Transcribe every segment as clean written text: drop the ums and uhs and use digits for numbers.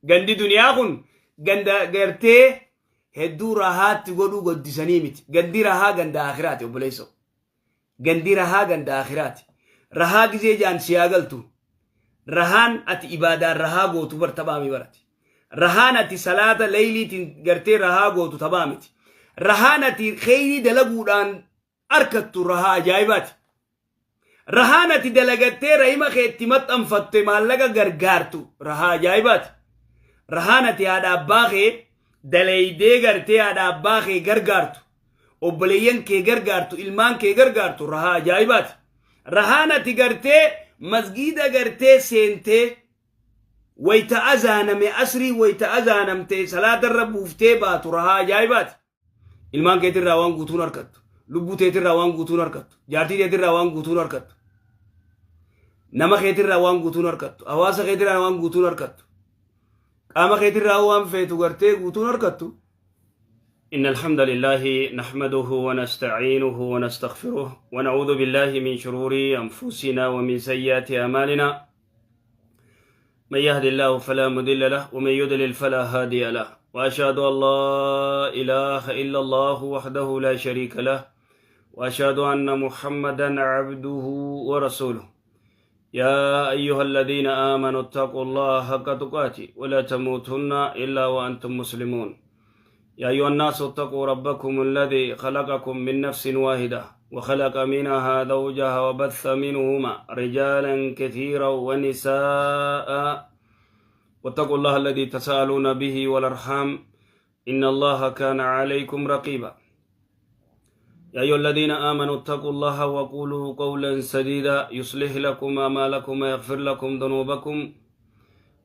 Gandi duniyaa kun ganda gartee hedduu rahaatti godhuu goddisanii miti. Gandi rahaa ganda akhiraati, obboleessoo. Gandi rahaa ganda akhiraati. Rahaa gizee jaan siyaa galtu. Rahaan ati ibaadaan rahaa gootu bar taphaami barati. Rahaan ati salaata leyliitiin gartee rahaa gootu taphaa miti. Rahaan ati kheyrii dalaguudhaan arkattu rahaa ajaa'ibaati. Rahaan ati dalagattee rahima keetti maxxanfatte maallaqa gargaartu rahaa ajaa'ibaati. Rahaan ati haadha abbaa kee daleeydee gartee haadha abbaa kee gargaartu, obboleeyyan kee gargaartu, ilmaan kee gargaartu rahaa ajaa'ibaati. Rahaan ati gartee masgiida gartee seentee wayta azaaname, asrii wayta azaanamte salaatarra buuftee baatu rahaa ajaa'ibaati. Ilmaan keetirraa waan guutuun harkattu. Lubbuu teetirraa waan guutuun harkattu. Jaartii teetirraa waan guutuun harkattu. Nama keetirraa waan guutuun harkattu. Hawaasa keetirraa waan guutuun harkattu. Qaama keetirraa waan feetu gartee guutuun harkattu. إن الحمد لله نحمده ونستعينه ونستغفره ونعوذ بالله من شرور أنفسنا ومن سيئات أعمالنا. من يهد الله فلا مضل له ومن يضلل فلا هادي له، وأشهد أن لا إله إلا الله وحده لا شريك له، وأشهد أن محمدا عبده ورسوله. يا أيها الذين آمنوا اتقوا الله حق تقاته ولا تموتن إلا وأنتم مسلمون. يا أيها الناس اتقوا ربكم الذي خلقكم من نفس واحدة وخلق منها زوجها وبث منهما رجالا كثيرا ونساء، واتقوا الله الذي تساءلون به والأرحام إن الله كان عليكم رقيبا. يا أيها الذين آمنوا اتقوا الله وقولوا قولا سديدا يصلح لكم أعمالكم ويغفر لكم ذنوبكم،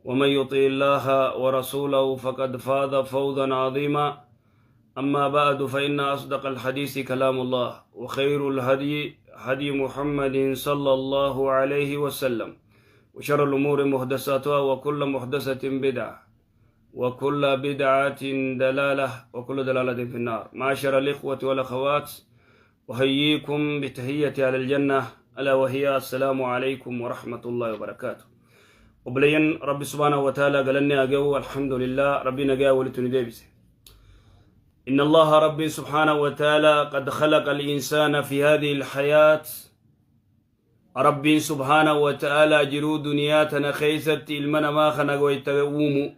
ومن يطع الله ورسوله فقد فاز فوزا عظيما. أما بعد، فإن أصدق الحديث كلام الله، وخير الهدي هدي محمد صلى الله عليه وسلم، وشر الأمور محدثاتها، وكل محدثة بدعة، وكل بدعة دلالة، وكل دلالة في النار. معاشر الإخوة والأخوات، أحييكم بتحية أهل الجنة، ألا وهي السلام عليكم ورحمة الله وبركاته. Obboleeyyan, Rabbi سبحانه وتعالى galanni haa ga'u. الحمد لله, Rabbi nagaa walitti nu deebise. إن الله ربي سبحانه وتعالى قد خلق الإنسان في هذه الحياة. ربي سبحانه وتعالى jiruu duniyaa tana keessatti ilma namaa kana wayta uumu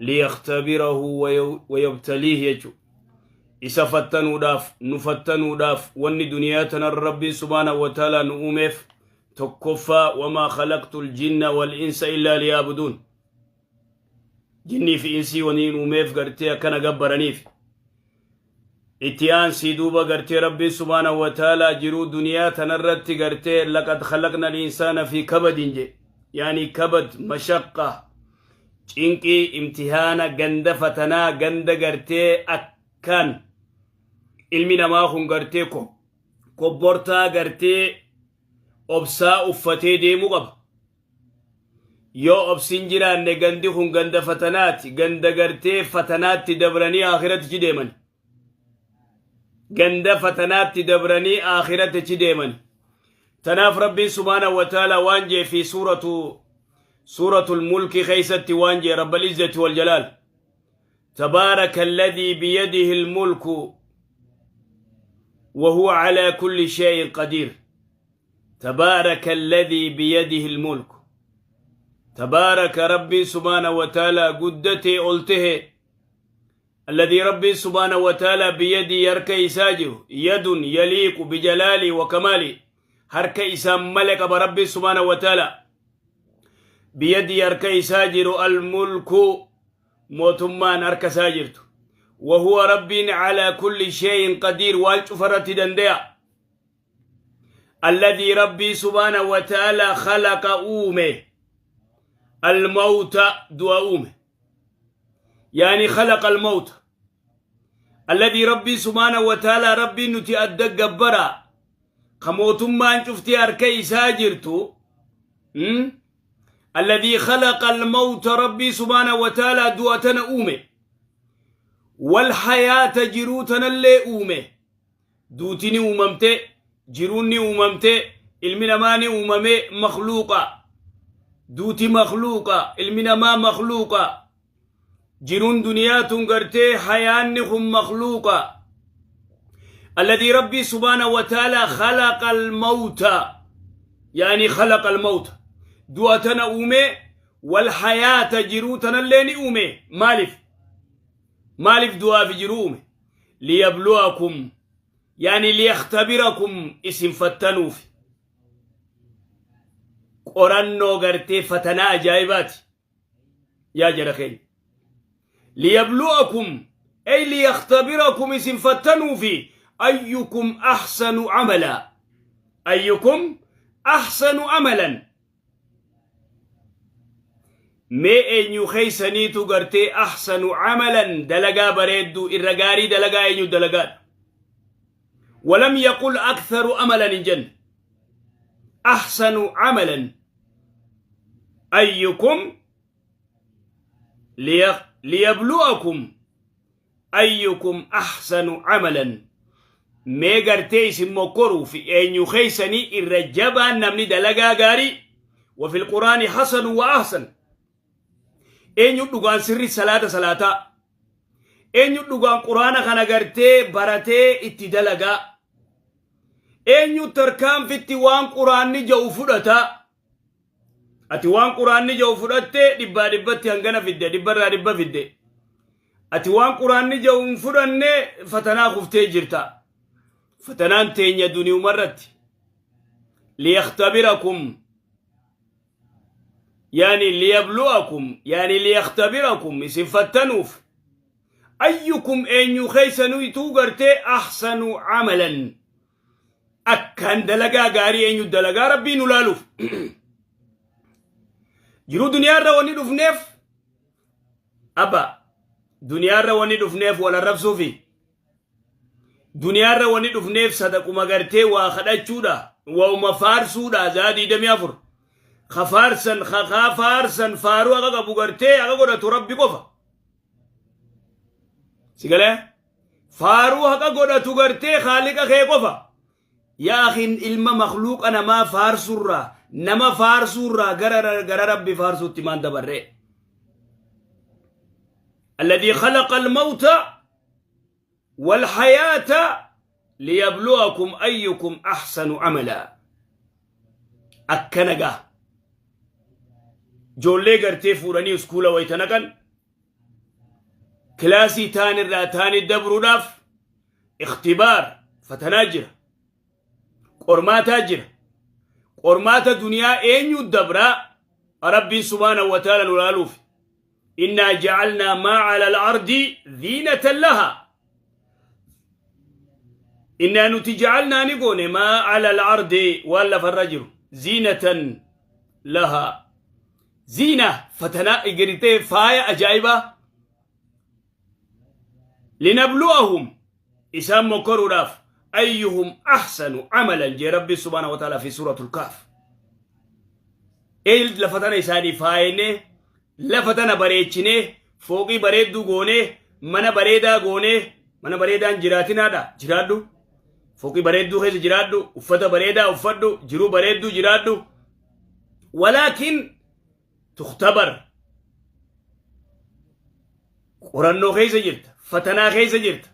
ليختبره ويبتليه jechu isa fattanuudhaaf, nu fattanuudhaaf. Wanni duniyaa tana Rabbiin سبحانه وتعالى nu uumeef tokkoffaa وما خلقت الجن والإنس إلا ليعبدون. Jinnii fi insii waniin uumeef gartee akkana gabbaraniif. Itti aansii duuba gartee Rabbiin سبحانه وتعالى jiruu duniyaa tanarratti gartee لقد خلقنا الإنسان في كبد je, يعني كبد مشقة, cinqii, imtihaana, ganda fatanaa, ganda gartee akkaan ilmi namaa kun gartee kobbortaa gartee obsaa uffatee deemuu qaba. Yoo obsin jiraanne gandi kun ganda fatanaati, ganda gartee fatanaatti dabranii akhiratti ci deeman, ganda fatanaatti dabranii akhiratti ci deeman. Tanaaf Rabbiin سبحانه وتعالى waan jee fi سورة الملك keessatti waan jee رب العزة والجلال: تبارك الذي بيده الملك وهو على كل شيء قدير. تبارك الذي بيده الملك, تبارك ربي سبحانه وتعالى guddatee ol tahe, الذي ربي سبحانه وتعالى بيده harka isaa jiru, يد يليق بجلاله وكماله, harka isaa malee qaba ربي سبحانه وتعالى. بيده harka isaa jiru, الملك mootummaan harka isaa jirtu, وهو ربي على كل شيء قدير waan cufarratti danda'a. الذي ربي سبحانه وتعالى خلق uume, الموت du'a uume, يعني خلق الموت. الذي ربي سبحانه وتعالى, ربي nuti adda gabbara ka mootummaan cuftii harka isaa jirtu, الذي خلق الموت, ربي سبحانه وتعالى du'a tana uume, والحياة jiruu tanallee uume. Duutini uumamte, jiruunni uumamte, ilmi namaani uumame, makhluuqa. Duuti makhluuqa, ilmi namaa makhluuqa. Jiruun duniyaa tun gartee hayaanni kun makhluuqa. Alladii Rabbii subhaanahu wa ta'aalaa khalaqa al-mawta. Yaani khalaqa al-mawta. Du'a tana uume wal hayaata jiruu tanallee ni uume. Maaliif? Maaliif du'aa fi jiruu uume? Liyabluwakum yaani liyaktabirakum isin fattanuufi. Qorannoo gartee fatanaa ajaa'ibaati. Yaa jara keenya. Liyabluwakum ay liyaktabirakum isin fattanuufi ayyukum ahsanu amala. Ayyukum ahsanu amalan. Mee eenyu keeysaniitu gartee ahsanu amalan dalagaa bareedduu irra gaarii dalagaa eenyu dalagaadha. Walam yaqul aktharu amalan hin jenne. Ahsanu amalan ayyukum liyablu'akum ayyukum ahsanu amalan mee gartee isin mokkoruu fi eenyu keeysanii irra jabaan namni dalagaa gaarii. Wa fil quraani hasanu wa ahsan. Eenyu dhugaan sirri salaata salaataa, eenyu dhugaan quraana kana gartee baratee itti dalagaa, eenyu tarkaanfitti waan quraanni ja'u fudhataa. Ati waan quraanni ja'u fudhatte dhibbaa dhibbatti hangana fidde, dhibbarraa dhibba fidde. Ati waan quraanni ja'u hin fudhanne, fatanaa kuftee jirta. Fatanaan teenya duniyumarratti liyaktabirakum yaani liyablu'akum yaani liyaktabirakum isin fattanuuf ayyukum eenyu keessanuituu gartee ahsanu amalan akkaan dalagaa gaarii eenyu dalagaa Rabbii nu laaluuf. Jiruu duniyaarra wanni dhufneef abba, duniyaarra wanni dhufneef wal arrabsuufi, duniyaarra wanni dhufneef sadaquma gartee waa kadhachuudha, wauma faarsuudha. Zaa 24 ka faarsan ka faarsan faaruu akka qabu gartee akka godhatu Rabbi qofa si galee faaruu haqa godhatu gartee Khaaliqa kee qofa. Yaa akhin, ilma makhluuqa namaa faarsurraa, nama faarsuurraa gara Rabbi faarsuutti maan dabarree? الذي خلق الموت والحياة ليبلوكم أيكم أحسن عملا. Akkana gaa ijoollee gartee fuudhanii iskuula wayita naqan, kilaasii taan irraa taanii dabruudhaaf ikhtibaar fatanaa jira, qormaataa jira. Qormaata duniyaa eenyu dabraa? Rabbiin subhaanahu wa ta'ala nu laaluuf. إنا جعلنا ما على الأرض زينة لها. إنا nuti جعلنا ni goone ما على الأرض waan lafarra jiru زينة لها زينة fatanaa gartee faaya ajaa'ibaa لنبلوهم isaan mokkoruudhaaf أيهم أحسن عملا jee Rabbi سبحانه وتعالى في سورة الكهف. Ee lafa tana isaanii faayinee, lafa tana bareechinee, fooqii bareedduu goonee, mana bareedaa goonee, mana bareedaan jiraatinaadha jiraadhu, fooqii bareedduu keessa jiraadhu, uffata bareedaa uffadhu, jiruu bareedduu jiraadhu, ولكن تختبر qorannoo keessa jirta, fatanaa keessa jirta,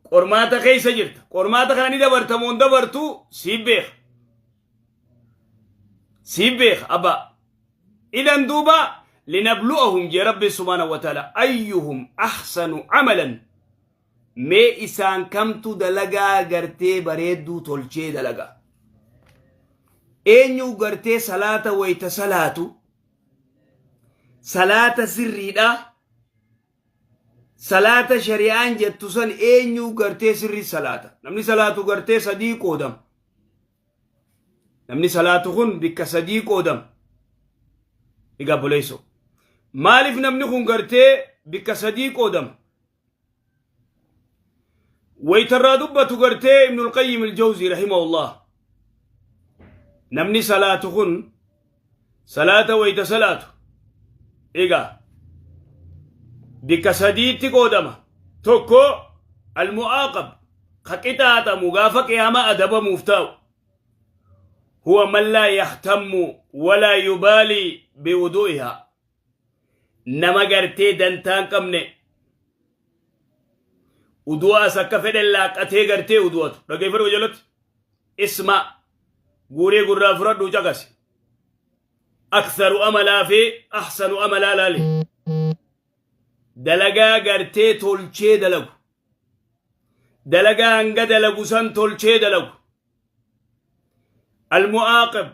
qormaata keessa jirta. Qormaata kana ni dabarta moo hin dabartu siif beeka, siif beeka abba. إذن duuba لنبلوهم jee Rabbi سبحانه وتعالى أيهم أحسن عملا mee isaan kamtu dalagaa gartee bareedduu tolchee dalagaa, eenyu gartee salaata wayta salaatu salaata sirriidha, salaata shari'aan jettu san eenyu gartee sirri salaata. Namni salaatu gartee sadii qoodama. Namni salaatu kun bikka sadii qoodama. Egaa buleesso, maaliif namni kun gartee bikka sadii qoodama? Waytarraa dubbatu gartee Ibnul Qayyim Aljawzii رحمه الله namni salaatu kun salaata wayta salaatu egaa bikka sadiitti qoodama. Tokko المعاقب ka qixaaxamu gaafa qiyaamaa adabamuuf taa'u. Huwa man laa yahtammu walaa yubaalii biwuduu'ihaa. Nama gartee dantaa hin qabne udu'aas akka fedhen laaqqatee gartee udu'atu. Dhaggeeffadhu qajeelatti. Isma guurii gurraa fudhadhu caqasi. Aktharu amalaa fi ahsanu amalaa laali. Dalagaa gartee tolchee dalagu. Dalagaa hanga dalagu san tolchee dalagu. Almu'aaqib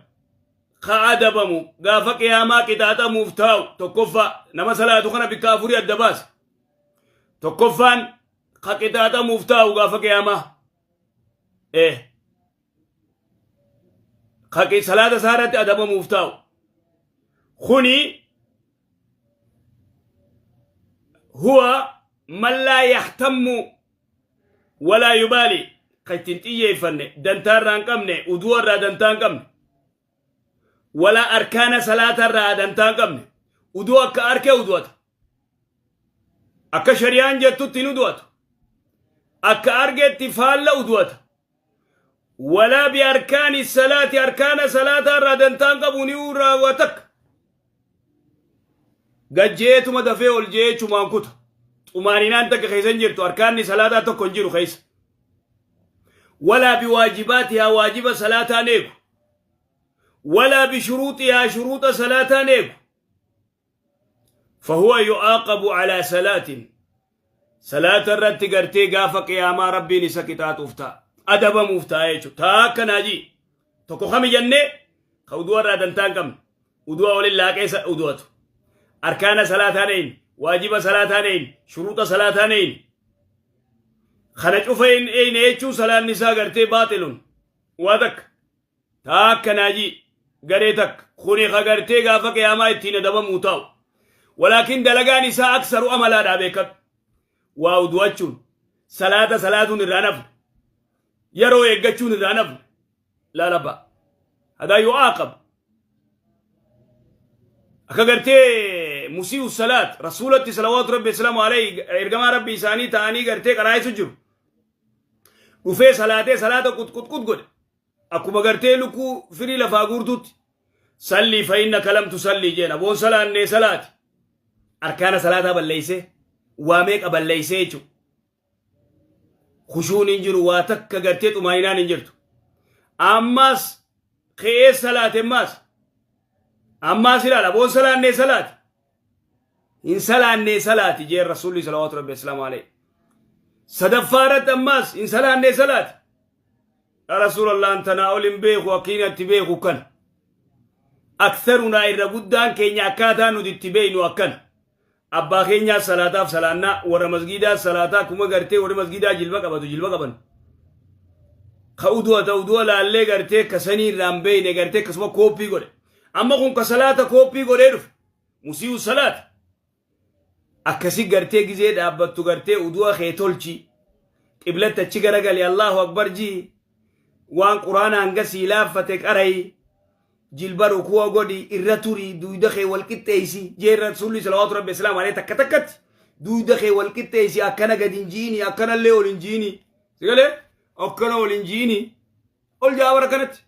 ka adabamu gaafa qiyaamaa qixaaxamuuf taa'u tokkoffaa nama salaatu kana bikka afurii adda baase. Tokkoffaan ka qixaaxamuuf taa'u gaafa qiyaamaa. Ka salaata isaa irratti adabamuuf taa'u. Kuni huwa man laa yahtammu walaa yubaali ka ittiin xiyyeeffanne dantaa irraa hin qabne uduu irraa dantaa hin qabne walaa arkaana salaata irraa dantaa hin qabne uduu akka arke udu'ata akka shari'aan jettutti hin udu'atu akka argetti faalla udu'ata walaa bi arkaani salaati arkaana salaataa irraa dantaa hin qabu ni raawwa takka gajjeetuma dafee ol jeechumaan kuta xumaaninaan takka keessa hin jirtu arkaanni salaataa tokko hin jiru keessa walaa biwaajibaatihaa waajiba salaataan eegu walaa bishuruuxihaa shuruuxa salaataan eegu. Fahuwa yu'aaqabu alaa salaatin salaata irratti gartee gaafa qiyaamaa rabbiin isa qixaaxuuf ta'a adabamuuf ta'a jechuudha. Ta'a akkanaa jii tokko kami jennee ka udu'a irraa dantaa hin qabne udu'a waliin laaqee udu'atu arkaana salaataan een waajiba salaataan een shuruuxa salaataan een kana cufa hin eeyne jechuun salaanni isaa gartee baaxilun waa takka. Taa akkanaa jii garee takka kuni ka gartee gaafa qiyaamaa ittiin adabamuu taa'u. Walaakin dalagaan isaa aksaru amalaadhaa beekadhu. Waa udu'achuun salaata salaatuun irraa nafne yeroo eeggachuun irraa nafne laalabba. Hadaa yu'aaqab akka gartee musii'u salaat rasuulatti salawaatu rabbi salaamu alayhi ergamaa rabbi isaanii ta'anii gartee qaraa'isu jiru. Dhufee salaatee salaata qutqutqut godhe. Akkuma gartee lukkuu firii lafaa guurtutti sallii fa innaka lam tusallii jeen aboon salaannee salaati. Arkaana salaataa balleeysee waa meeqa balleeysee jechuudha. Kushuun hin jiru waa takka gartee xumaaninaan hin jirtu. Ammas ka'ee salaate ammas ammas ilaala aboon salaannee salaati. Hin salaannee salaati jeen rasuulli salawaatu rabbi asalaamu alayhi. Sadaffaa irratti ammas hin salaannee salaati. Yaa Rasuulallah an tanaa ol hin beeku akkiin atti beeku kana. Aktharunaa irra guddaan keenya akkaataa nuti itti beeknu akkana. Abbaa keenyaa salaataaf salaannaa warra masgiidaa salaataa akkuma gartee warri masgiidaa jilba qabatu jilba qaban. Ka udu'ata udu'a laallee gartee ka sanii irraa hin beekne gartee akkasuma kooppii godhe. Amma kun ka salaata kooppii godhee dhufe. Musii'u salaata. Akkasi gartee gizee dhaabbattu gartee udu'a kee tolchi. Qiblatti achi garagali Allahu Akbar jii. Waan quraana hanga sii laaffate qarayi. Jilba ruku'a godhi irra turi duyda kee wal qixxeessi. Jee Rasuulli salawaatu rabbi islaam alee takka takkatti. Duyda kee wal qixxeessi akkana gadi hin jiini akkanallee ol hin jiini. Sigalee akkana ol hin jiini. Ol jaa bara kanatti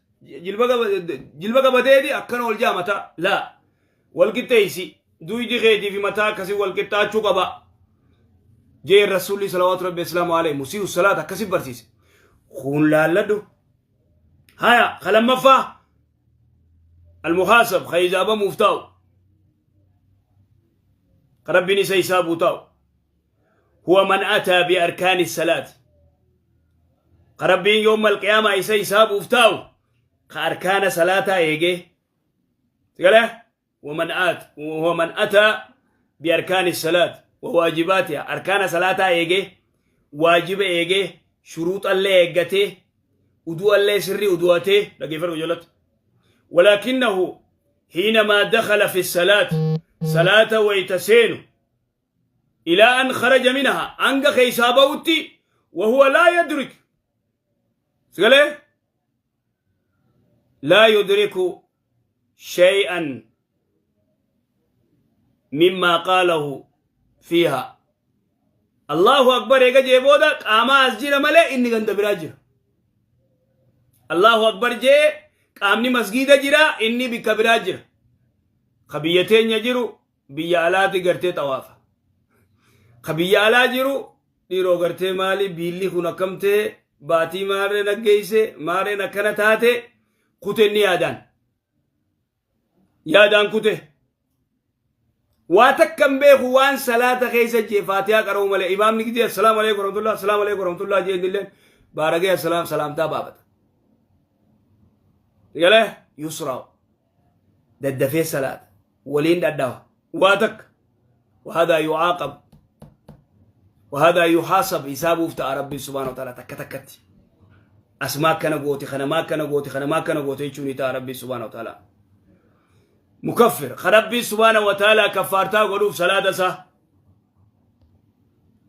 jilba qabateeti akkana ol jaa mataa laa wal qixxeessi duydi keetii fi mataa akkasii wal qixxaachuu qaba. Jee Rasuulli salawaatu rabbi islaamu alayhi musii'u salaata akkasi barsiise. Kun laalladhu. Haya ka lammaffaa almuhaasab ka hisaabamuuf taa'u. Ka rabbiin isa hisaabuu taa'u. Huwa man ataa bi arkaani salaati. Ka rabbiin yooma alqiyaamaa isa hisaabuuf taa'u ka arkaana salaataa eegee. Sigalee? Huwa man ataa bi arkaani salaati wa waajibaatiha. Arkaana salaataa eegee, waajiba eegee, shuruuxallee eeggatee, udu'allee sirrii udu'atee dhaggeeffadhu jalatti. Walaakinnahu hiinamaa dakhala fi salaati salaata wayta seenu ilaa an kharaja minha hanga keessaa ba'utti wahuwa laa yadrik sigalee laa yudriku shay'an mimmaa qaalahu fiiha. Allahu akbar eega jee booda qaamaa as jira malee inni ganda biraa jira. Allahu akbar jee. Qaamni masgiida jira, inni bikka biraa jira. Ka biyya teenya jiru biyya alaati gartee xawaafa. Ka biyya alaa jiru dhiiroo gartee maali biilli kun akkam ta'e baatii maarreen aggeesse maarreen akkana taate kute inni yaadaan. Yaadaan kute. Waa takka hin beeku waan salaata keessa jee faatihaa qara'uu malee imaamni gidee assalaamu alaikum warahmatullah assalaamu alaikum warahmatullah jee innilleen baaragee assalaam salaamtaa baafata. Galee yusraa daddafee salaata waliin dhadhawa waa takka وهذا يعاقب وهذا يحاسب حسابه ta'a rabbiin subhaanahu wa ta'ala takka takkatti asmaa akkana goote kana maa akkana goote kana maa akkana goote jechuun ni ta'a rabbiin subhaanahu wa ta'ala mukaffir ka rabbiin subhaanahu wa ta'ala kaffaartaa godhuuf salaata isaa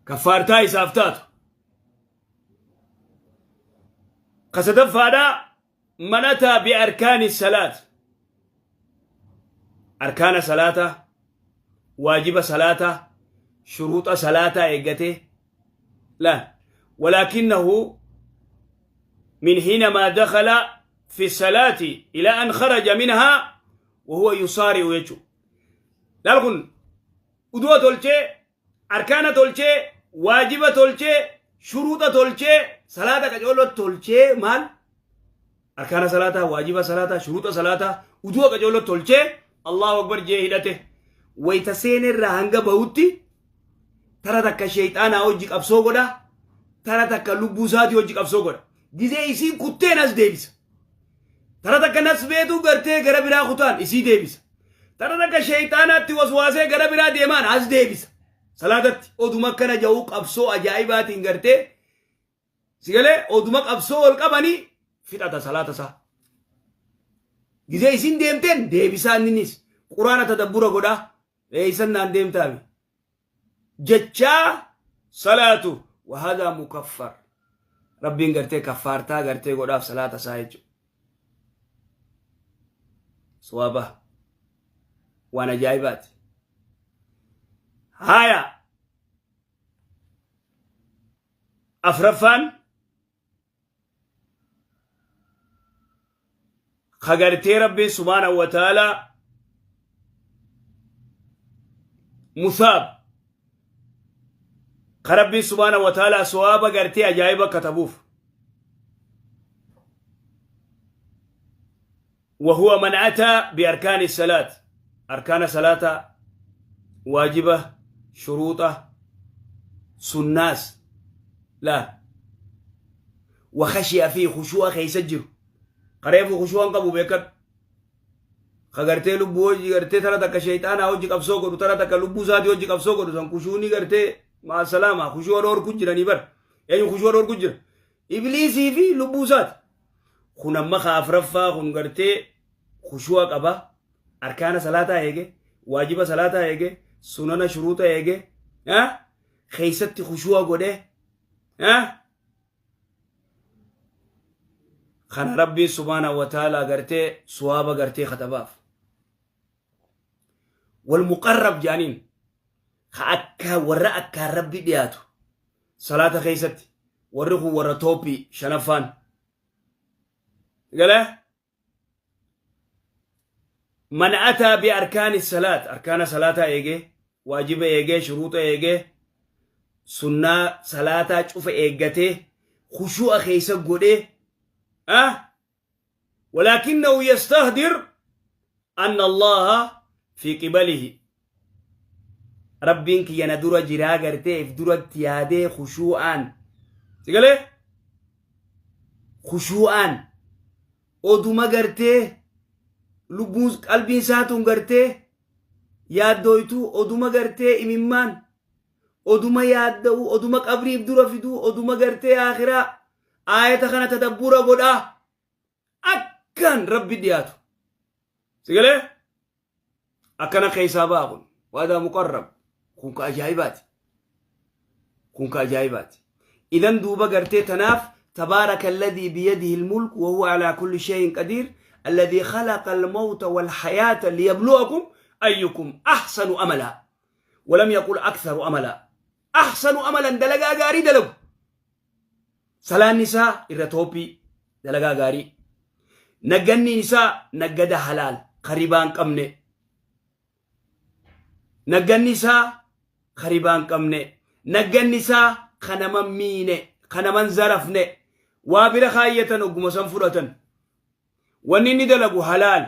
kaffaartaa isaaf taatu ka sadaffaadhaa man ataa bi arkaani salaat arkaana salaataa waajiba salaataa shuruuxa salaataa eeggatee la walaakinnahu من حينما دخل في الصلاة إلى أن خرج منها وهو يصارع يجو لالكن udua tolchee arkaana tolchee waajiba tolchee shuruuxa tolchee salaata qacooloo tolchee maal arkaana salaataa waajiba salaataa shuruuxa salaataa udua qacooloo tolchee allahu akbar jee hidhate wayta seenerraa hanga bahutti tara takka sheeyxaanaa hojii qabsoo godha tara takka lubbuu isaatii hojii qabsoo godha gizee isiin kutteen as deebisa tara takka nas beetuu gartee gara biraa kutaan isii deebisa tara takka sheeyxaanaatti waswaasee gara biraa deemaan as deebisa salaatatti oduma akkana ja'uu qabsoo ajaa'ibaatiin gartee sigalee oduma qabsoo ol qabanii fixata salaata isaa gizee isin deemteen deebisaa inninis quraana tadabbura godhaa eeysan naan deemtaami jechaa salaatu wahadaa mukaffar rabbiin gartee kaffaartaa gartee godhaaf salaata isaa jechuudha. Sawaaba waan ajaa'ibaati. Haya afraffaan ka gartee rabbiin subhaanahu wa ta'aalaa musaab ka rabbiin subhaanahu wa ta'aalaa sawaaba gartee ajaa'iba katabuuf وهو من أتى بأركان الصلاة أركان صلاة واجبة شروطه سناس لا وخشي فيه خشوع خيسجر قريب خشوع قبو بيكت ka gartee lubbuu hojii gartee tara takka shayxaanaa hojii qabsoo godhu tara takka lubbuu isaatii hojii qabsoo godhu san kushuuni gartee maasalaama kushuu dhoorku jiranii bar eenyu kushuu dhoorku jira ibliisii fi lubbuu isaati kun amma ka afraffaa kun gartee kushu'a qaba arkaana salaataa eege waajiba salaataa eege sunana shuruuxa eege keessatti kushu'a godhe kana rabbiin subhaanahu wa ta'ala gartee suwaaba gartee katabaaf wal muqarrab jaaniin ka akka warra akkaan rabbi dhiyaatu salaata keessatti warri kun warra tooppii shanaffaan galee man ataa bi arkaani salaat arkaana salaataa eegee waajiba eegee shuruuxa eegee sunnaa salaataa cufa eeggatee khushuu'a keessa godhee ah walaakinnahu yastahdir anna allaha fi qibalihi rabbiin kiyya na dura jiraa gartee if duratti yaadee khushuu'aan si galee khushuu'aan oduma gartee lubbuun qalbiin isaatuun gartee yaaddooytuu oduma gartee imimmaan oduma yaadda'u oduma qabriif dura fiduu oduma gartee akhiraa aayata kana tadabbura godhaa akkaan rabbi dhiyaatu si galee akkana keessaa ba'a kun waadaa muqarrab kun ka ajaa'ibaati kun ka ajaa'ibaati idan duuba gartee tanaaf تبارك الذي بيده الملك وهو على كل شيء قدير الذي خلق الموت والحياة ليبلوكم أيكم أحسن أملا ولم يقل أكثر أملا أحسن أملا دلقا غاري دلق سلان نساء إرتوبي دلقا غاري Nagganni isaa naggada halaal ka ribaa hin qabne. Nagganni isaa ka ribaa hin qabne. Nagganni isaa ka nama hin miine, ka nama hin zarafne. Waa bira kaayyatan ogguma san fudhatan. Wanni inni dalagu halaal.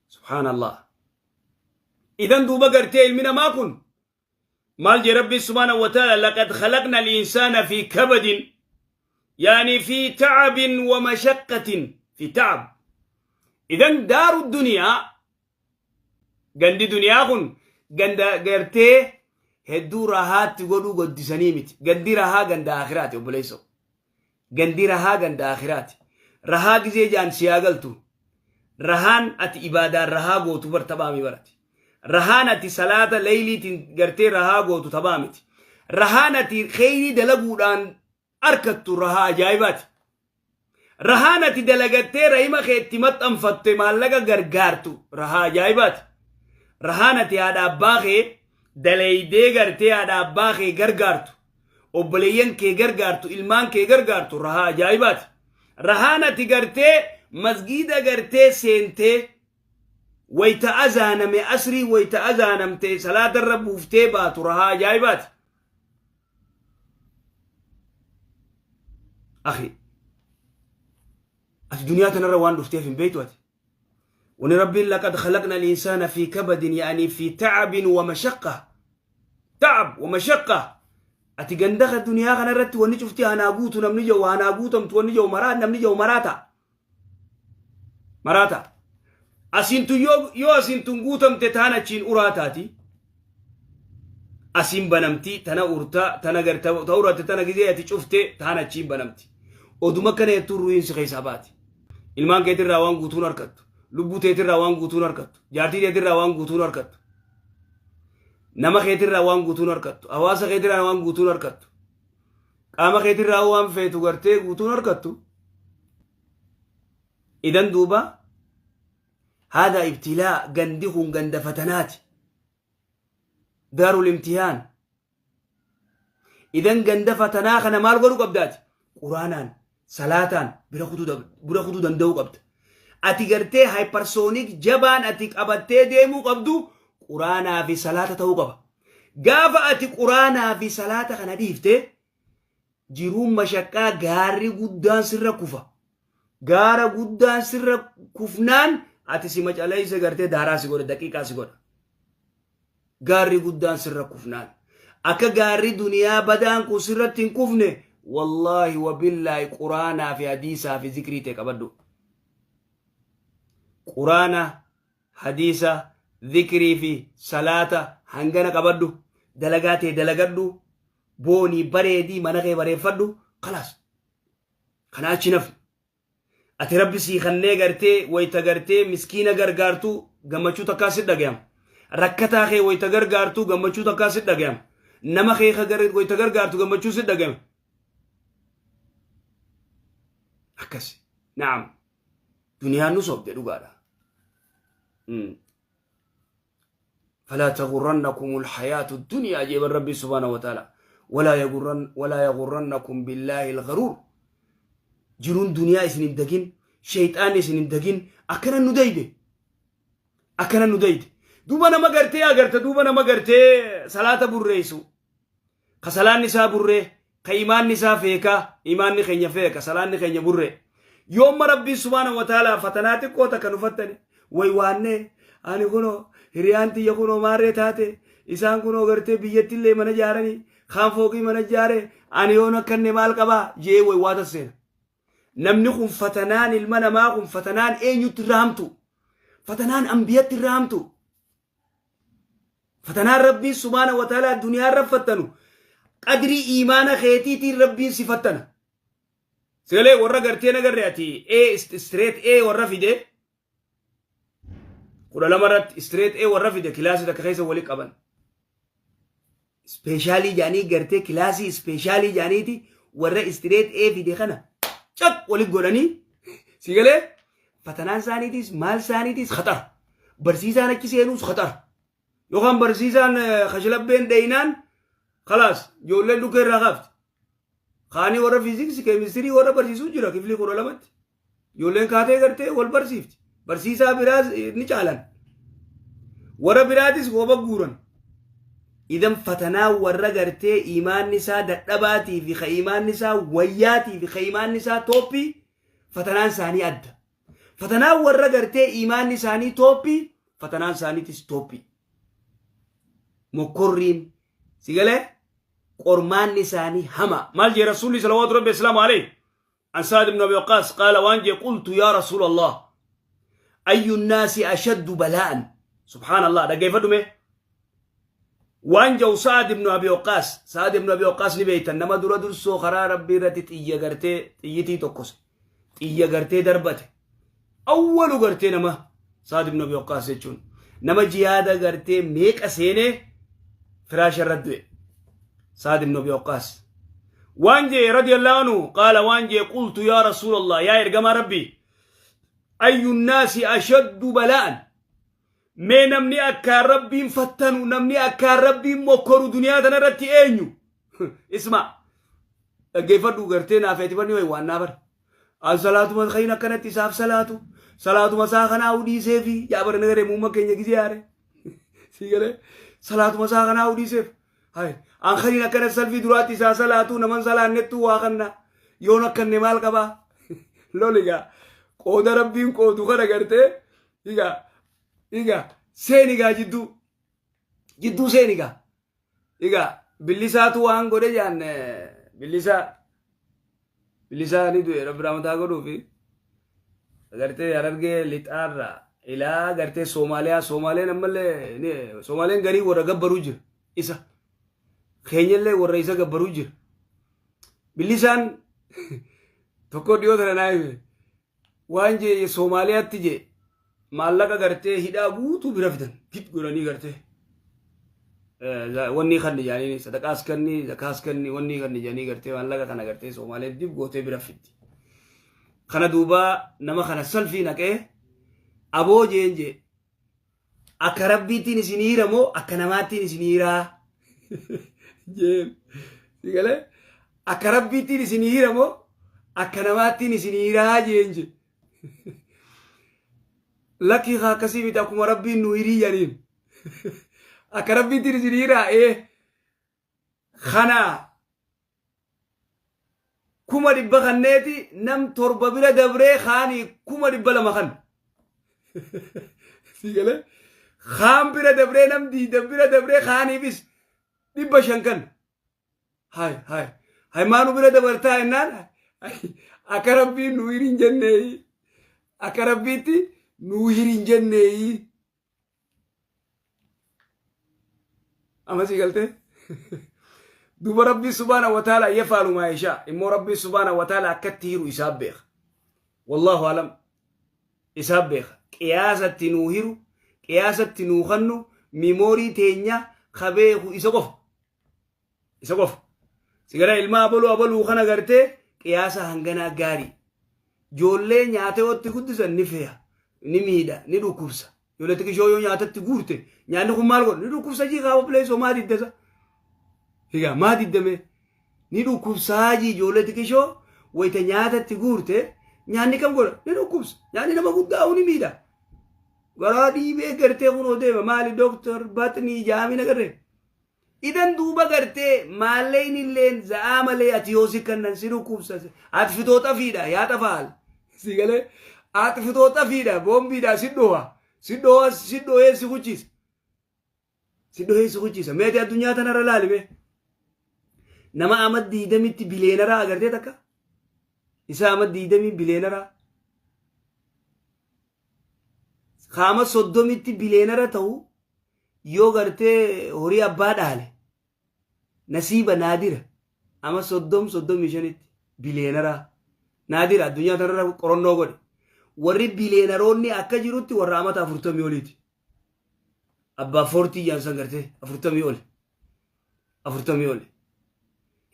Subhaanallah. Idan duuba gartee ilmi namaa kun maal jee Rabbi subhaanahu wa ta'ala? Laqad khalaqna al-insaana fi kabadin, yaani fi ta'abin wa mashaqqatin, fi ta'ab. Idan daaru duniyaa, gandi duniyaa kun ganda gartee hedduu rahaatti godhuu goddisanii miti. Gandi rahaa ganda akhiraati, obboleessoo. Gandi rahaa ganda akhiraati. Rahaa gizee jaan siyaa galtu. Rahaan ati ibaadaan rahaa gootu bar taphaami barati. Rahaan ati salaata leyliitiin gartee rahaa gootu taphaa miti. Rahaan ati kheyrii dalaguudhaan arkattu rahaa ajaa'ibaati. Rahaan ati dalagattee rahima kee itti maxxanfatte maallaqa gargaartu rahaa ajaa'ibaati. Rahaan ati haadha abbaa kee daleeydee gartee haadha abbaa kee gargaartu, obboleeyyan kee gargaartu, ilmaan kee gargaartu rahaa ajaa'ibaati. Rahaan ati gartee masgiida gartee seentee wayta azaaname, asrii wayta azaanamte salaata irra buuftee baatu rahaa ajaa'ibaati. Akhi, ati duniyaa tanarra waan dhufteef hin beektu ati. Wani Rabbiin laqad khalaqna al-insaana fi kabadin, yaani fi ta'abin wa mashaqqa. Ta'ab wa mashaqqa. Ati ganda duniyaa kanarratti wanni cufti hanaa guutu namni jiru, hanaa guutamtu wanni jiru maraa namni jiru maraata. Maraata. Asiin tun yoo asiin tun guutamte taan achiin uraa taati. Asiin banamti tana urta tana garta ta uratte tana gizee ati cufte taan achiin banamti. Oduma kana jettuun ruhiin si keessaa baati. Ilmaan keetirraa waan guutuun harkattu. Lubbuu teetirraa waan guutuun harkattu. Jaartii teetirraa waan guutuun harkattu. Nama keetirraa waan guutuun harkattu. Hawaasa keetirraa waan guutuun harkattu. Qaama keetirraa waan feetu gartee guutuun harkattu. Idan duuba haadha ibtilaa, gandi kun ganda fatanaati. Daarul imtihaan. Idan ganda fatanaa kana maal godhuu qabdaati? Quraanaan, salaataan bira kutuu danda'uu qabda. Ati gartee hypersonic jabaan ati qabattee deemuu qabdu quraanaa fi salaata ta'uu qaba. Gaafa ati quraanaa fi salaata kana dhiifte jiruun mashaqqaa, gaarri guddaan sirra kufa. Gaara guddaan sirra kufnaan ati si macaleessa gartee daaraa si godha, daqiiqaa si godha. Gaarri guddaan sirra kufnaan. Akka gaarri duniyaa badaan kun sirratti hin kufne, wallaahi wabillaahi, quraanaa fi hadiisaa fi zikrii ta'e qabadhu. Quraana, hadiisa, zikrii fi salaata hangana qabadhu. Dalagaa ta'e dalagadhu. Boonii bareedii mana kee bareeffadhu. Kalaas. Kana achi nafni. Ati Rabbi sii kannee gartee wayta gartee miskiina gargaartu gammachuu takkaa si dhagayama. Rakkataa kee wayta gargaartu gammachuu takkaa si dhagayama. Nama kee wayta gargaartu gammachuu si dhagayama. Akkasi. Naam. Duniyaan nu sobde dhugaadha. فلا تغرنكم الحياة الدنيا جيب ربي سبحانه وتعالى، ولا يغرنكم بالله الغرور. Jiruun duniyaa isin hin dagin, shayxaan isin hin dagin. Akkana nu dayde, akkana nu dayde. Duuba nama gartee agarta, duuba nama gartee salaata burreessu, ka salaanni isaa burree, ka imaanni isaa feekaa. Imaanni keenya feeka, salaanni keenya burree. Yoomma Rabbiin subhaana wa ta'ala fatanaa xiqqoo takka nu fattane way waannee, ani kunoo hiriyaan tiyya kunoo maarree taate, isaan kunoo gartee biyyattillee mana ijaaranii, kaan fooqii mana ijaare, ani yoon akkanne maal qabaa jee way waata seena. Namni kun fatanaan ilma namaa kun fatanaan eenyutti irra hamtu? Fatanaan ambiyatti irra hamtu. Fatanaan Rabbiin subhaana wa ta'ala addunyaa irra fattanu qadrii iimaana keetiitiin Rabbiin si fattana. Sagalee warra gartee nagarre ati A straight A warra fide, 12 irratti straight A warra fide kilaasii takka keessa wali qaban. Special jaanii gartee kilaasii special jaaniiti warra straight A fide kana caq wali godhanii, sigalee fatanaan isaaniitis maal isaaniitis khatar. Barsiisaan achi seenuus khatar. Yookaan barsiisaan kashlabbeen dheeyinaan khalaas ijoolleen dhukkee irraa kaafti. Kaanii warra fiiziksii keemistirii warra barsiisuu jira kiflii 12tti. Ijoolleen kaatee gartee wal barsiifti. Barsiisaa biraas ni caalan. Warra biraatis gooba guuran. Idan fatanaa warra gartee imaanni isaa dadhabaatii fi ka imaanni isaa wayyaatii fi ka imaanni isaa tooppii fatanaan isaanii adda. Fatanaan warra gartee imaanni isaanii tooppii fatanaan isaaniitis tooppii. Mokkorriin si galee qormaanni isaanii hama. Maal jee Rasuulli salawaatu rabbi islaamu alayhi. An Sa'ad ibn Abi Waqqaas qaala waan jee qultu yaa Rasuul Allah. Ayyu nnaasi ashaddu balaa'an. Subhaanallah, dhaggeeffadhu mee. Waan jau Sa'ad ibn Abi Waqqaas, Sa'ad ibn Abi Waqqaas ni beektan, nama dura dursoo karaa Rabbii irratti xiyya gartee xiyyitii tokkose. Xiyya gartee darbate. Awwalu gartee nama Sa'ad ibn Abi Waqqaas jechuun nama jihaada gartee meeqa seenee firaasha irra du'e. Sa'ad ibn Abi Waqqaas. Waan jee radiyallahu anhu qaala waan jee qultu yaa Rasuulallah, yaa ergamaa Rabbii, ayyu nnaasi ashaddu balaa'an, mee namni akkaan Rabbiin fattanu, namni akkaan Rabbiin mokkoru duniyaa tana irratti eenyu? Isma, dhaggeeffadhu gartee naaf eetifanni wayi waan naa bara. An salaatuma kayin akkanatti isaaf salaatu, salaatuma isaa kanaa udhiisee fi yaa bara nagaree muumma keenya gizee yaare. Sii galee salaatuma isaa kanaa udhiiseef. Hay, an kayin akkana salfii duraatti isaa salaatu naman salaannettu waa kanna yoon akkanne maal qabaa? Loligaa qooda Rabbiin qoodu kana gartee igaa igaa seenigaa jidduu jidduu seenigaa igaa billisaatu waan godhe jaan billisaa billisaa ni du'e, Rabbi rahmataa godhuufi, gartee Harargee lixaarraa ilaa gartee Soomaaliyaa, Soomaaleen ammallee Soomaaleen garii warra gabbaruu jira, isa keenyallee warra isa gabbaruu jira. Billisaan tokko dhiyoo tana naa hime, waan jee Soomaaliyaatti jee maallaqa gartee hidhaa guutuu bira fidan gid godhanii gartee wanni kanni jaanii sadaqaas kanni zakaas kanni wanni kanni jaanii gartee maallaqa kana gartee Soomaaleen dib gootee bira fiddi. Kana duuba nama kana salfii naqee aboo jeen jee akka Rabbiittiin isin hiira moo akka namaattiin isin hiiraa jeen, si galee, akka Rabbiittiin isin hiira moo akka namaattiin isin hiiraa jeen jee. Lakkii haa akkasii miti, akkuma Rabbiin nu hirii janiin. Akka Rabbiittiin isin hiiraa, ee kana 100,000 kanneeti nam 7 bira dabree kaanii 200,000 kan. Si galee kaan bira dabree nam 20 bira dabree kaaniifis 500 kan. Hay hay hay, maanu bira dabartaa jennaan akka Rabbiin nu hirin jenneeyi. Akka Rabbiitti nu hirin jenneeyi. Amma sii galtee? Duuba Rabbii subhaana wa ta'ala yafaalu maa yashaa. Immoo Rabbii subhaana wa ta'ala akkatti hiru isaa beeka. Wallaahu alam isaa beeka. Qiyaasatti nuu hiru, qiyaasatti nuu kannu, miimoorii teenya ka beeku isa qofa. Isa qofa. Sigara ilma abaluu abaluu kana gartee qiyaasa hanganaa gaarii. Ijoollee nyaata yoo itti guddisan ni fe'a, ni miidha, ni dhukkubsa. Ijoollee xiqqishoo yoo nyaatatti guurte nyaanni kun maal godha? Ni dhukkubsa jii kaaba pileesoo maa diddasa? Egaa maa diddame? Ni dhukkubsaa jii ijoollee xiqqishoo wayita nyaatatti guurte nyaanni kam godha? Ni dhukkubsa. Nyaanni nama guddaa ni miidha. Garaa dhiibee gartee kunoo deema maali dooktar baxnii jaamina garree. Idan duuba gartee maalleen illeen za'aa malee ati yoo si kannan si dhukkubsa, ati fitoo xafiidha yaa xafaal, si galee, ati fitoo xafiidha boombiidha, si dhoha si dhoha si dhohee si kuchiisa si dhohee si kuchiisa. Meeti addunyaa tanarra laalime nama ama 20tti bileenaraa agartee takka isaa ama 20 bileenaraa kaama 30tti bileenara ta'u yoo gartee horii abbaa dhaale nasiiba naadira ama 30 35tti bileenaraa naadira. Addunyaa tanarra qorannoo godhe, warri bileenaroonni akka jirutti warra amata 40 oliiti, abbaa 40 jaansan gartee 40 oli 40 oli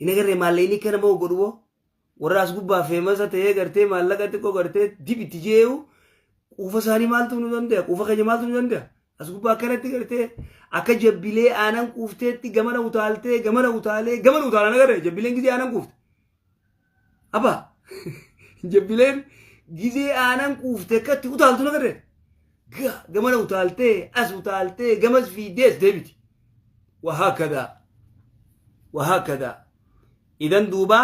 hin agarree. Maallaqni akka nama godhu boo warra as gubbaa feemasa ta'ee gartee maallaqa xiqqoo gartee dib itti jee'u quufa isaanii maaltu nu danda'a? Quufa keenya maaltu nu danda'a? As gubbaa akkanatti gartee akka jabbilee aanan quufteetti gamana utaaltee gamana utaalee gamana utaalan agarree jabbileen gizee aanan quufte. Abba, jabbileen Gizee aanan quufte akkatti utaaltu nagarre. Gamana utaaltee as utaaltee gamas fiiddee as deebiti. Wahaakadaa. Wahaakadaa. Idan duuba